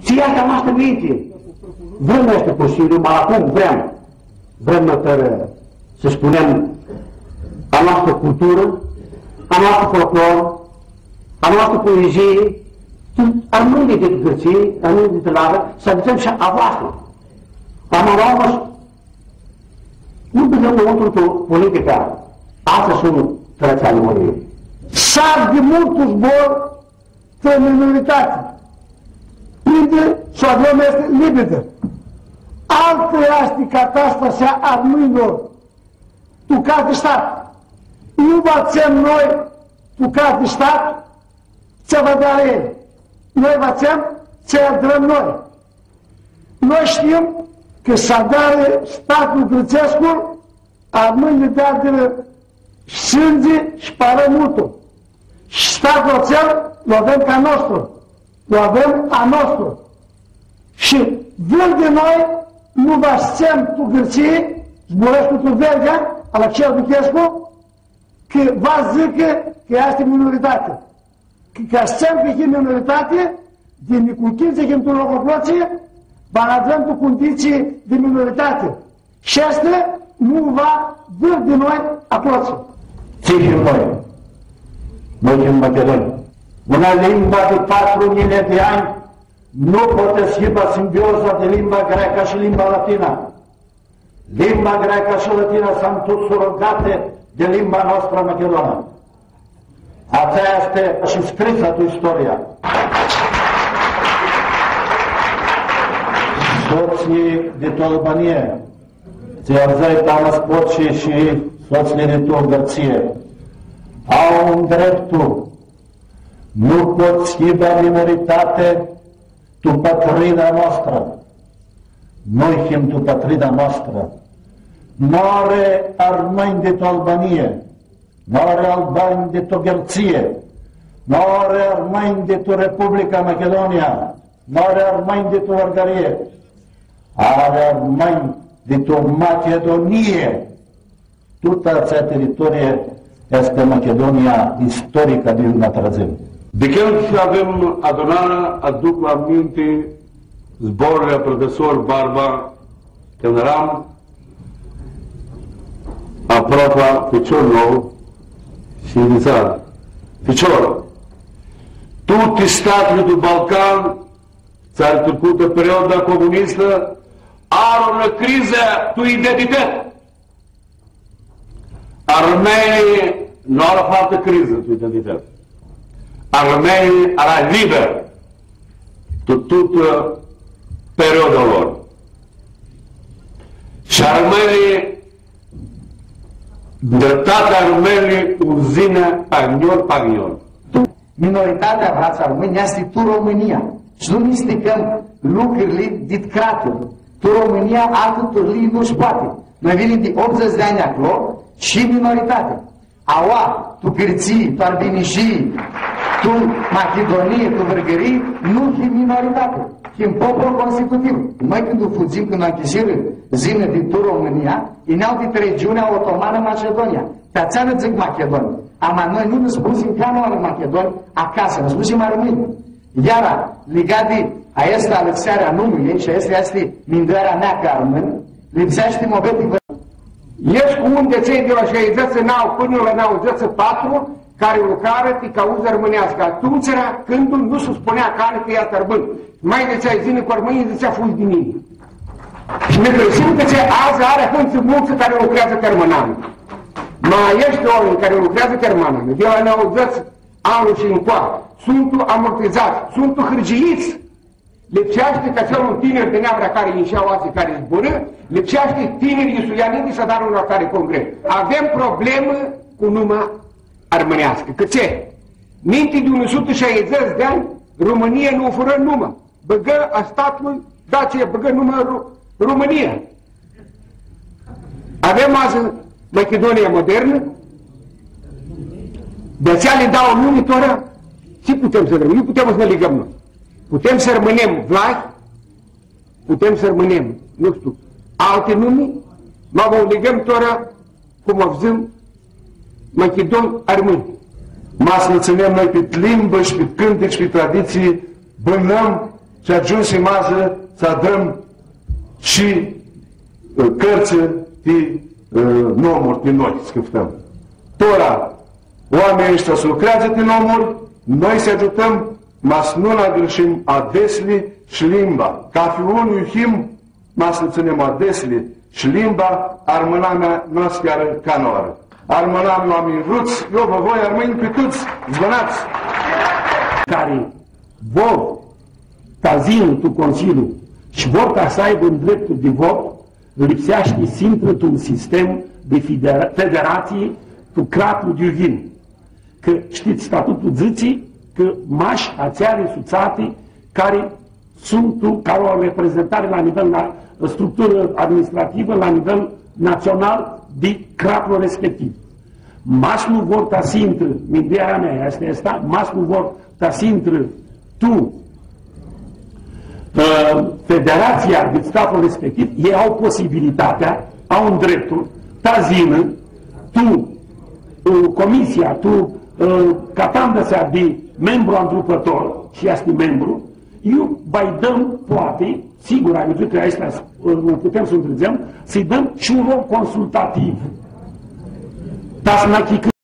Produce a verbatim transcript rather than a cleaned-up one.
Tsi easti a noastrã minti? Vrem, easti pur shi simplu, ma acum vrem. Vrem mãcar s-spunem a noastrã culturã, a noastrã folclor, a noastrã poezii, armãnjlji di Gãrtsii, armãnjlji di Tãnavã, s-adutsem shi a voastrã. Ama la urmã, nu bãgãm nãuntru tu politica. Aestã suntu trãtseanjlji. Sar di multu zbor trã minoritati. Prindi s-u avem easti libidã. Altã easti catastasea a armãnjlor tu cathi stat. Iu va tsem noi tu cathi stat, tsi va dearã elj. Noi va tsem tsi adrãm noi. Noi shtim cã s-adarã statlu grãtsescu, armãnjlji deadirã sãndzi shi parã multu. Shi statlu atsel lu avem ca a nostru, lu avem a nostru. Shi vãr di noi nu va s-tsem tu Gãrtsii, zburãscu tu Veryea, Alexei Duchescu, cã va dzãcã cã easti minoritati. Cã, ca s-tsem cã him minoritati, di nicuchintsã him tu loc aclotsi, va nã adrãm tu cunditsii di minoritati. Shi aestã nu va vãr di noi aclotsi. Tsi him noi? Noi him machidonj. Unã limbã di patru njilji di anj nu poati s-hibã simbioza di limba greacã shi limba latinã. Limba greacã shi latinã suntu surogati di limba noastrã machidonã. Atsea easti shi scrisã tu istoria. Sotslji di tu Albania, tsi avdzãi tama s-pot shi, shi sotslji di tu Gãrtsii, au un dreptu, nu pot s-hibã minoritati tu patrida noastrã. Noi him tu patrida noastrã. Nu ari armãnj di tu Albania, nu ari armãnj di tu Gãrtsii, nu ari armãnj di tu Republica Machidonia, nu ari armãnj di tu Vãrgãrii, ari armãnj di tu Machidonii. Tutã atsea teritorie easti Machidonia istoricã di iu nã tradzem. Di cãndu avem adunarea, aduc aminti zborli a profesor Barba, cãndu eram aproapi ficior nou shi dzãtsea: Ficior, tuti statli di Balcan, tsi ari tricutã perioda comunistã, ari unã crizã tu identitãts. Armãnjlji nu ari faptã crizã tu identitãts. Armãnjlji eara liberi tu tutã perioda lor. Shi armãnjlji, ndreptati, armãnjlji u yinã panjor, panjor. Minoritatea, fratslji armãnj, easti tu Romãnia. Shi nu nisticãm lucrili dit craturi. Tu Romãnia altã turlii nu sh-poati. Noi vinim di optzeci di anj aclo shi minoritati. Aua, tu Gãrtsii, tu Arbinishii, tu Machidonii, tu Vãrgãrii, nu him minoritati. Him popul constitutiv. Noi cãndu fudzim, cãndu anchisirã s-yinã di tu Romãnia, yineau dit regiunea otomanã Machidonia. Ti atsea nã dzãc machidonj. Ama noi nu nã spusim canãoarã machidonj acasã, nã spusim armãnj. Iara, ligat di aestã alãxeari a numãljei, shi aestã easti minduearea mea ca armãn, lipseashti muabeti vã-. Escu un di atselj di la shaidzãtsi nau pãnã la nauãdzãtsi patru, cari lucrarã ti cauzã armãneascã. Atumtsea, cãndu nu s-spunea cari cã easti armãn. Ma dzãtsea, yinã cu armãnjlji, dzãtsea, fudz di mini. Shi mi hãrsim cã tsi adzã ari ahãntsã multsã cari lucreadzã ti armãnami. Ma aeshti oaminj cari lucreadzã ti armãnami, di la nauãdzãtsi anlu shi ncoa, suntu amortizats, suntu hãrgiits. Lipseashti ca atsel un tinir di neavra cari inshea aoatsi, cari zburã, lipseashti tinirlji s-u lja ninti s-adarã un ahtari congres. Avem problemã cu numa armãneascã. Cã tsi? Ninti di unã sutã shaidzãts di anj, Romãnia nu u furã numã. Bãgã a statlui, Dacia, bãgã numã Ru-, Romãnia. Avem adzã Machidonia modernã, di atsea li dau numi tora, tsi putem s-vrem? Nu putem s-nã ligãm noi. Putem s-armãnem vlahi, putem s-armãnem, nu shtiu, alti numi, ma va u ligãm tora, cum avdzãm, machidonj, armãnj. Ma s-nã tsãnem noi pit limbã shi pit cãntic shi pit traditsii, bãnãm Shi agiumsim adzã s-adrãm shi, ã, cãrtsã ti, ã, nomuri, ti noi, s-cãftãm. Tora, oaminjlji aeshti s-lucreadzã ti nomuri, noi s-agiutãm, ma s-nu nã agãrshim adetsli shi limba. Cafi unlu him, ma s-nã tsãnem adetsli shi limba, armãnamea noastrã ca nãoarã. Armãnami oaminj vruts, eu vã voi armãnj pi tuts, s-bãnats! Cari vor ta s-yinã tu Consiliu shi vor ta s-aibã un dreptul di vot, lipseashti s-intrã tu un sistem di federa-, federatsii tu cratlu di iu yin. Cã, shtits, statutlu dzãtsi cã mash atseali sutsati cari suntu, cari au reprezentari la nivel na-, structurã administrativã, la nivel natsional, di cratlu respectiv. Ma s-nu vor ta s-intrã, minduearea mea easti aestã, ma s-nu vor ta s-intrã tu, ã, federatsia di cratlu respectiv, elj au posibilitatea, au un dreptul, ta s-yinã, tu, ã, comisia, tu, ã, catandisea di membru andrupãtor, shi easti membru, iu va-lj dãm, poati, sigur, ai vidzut cã aestã, ã, putem s-u ntrãdzem, s-lji dãm shi un rol consultativ. Ta s-nã achicãm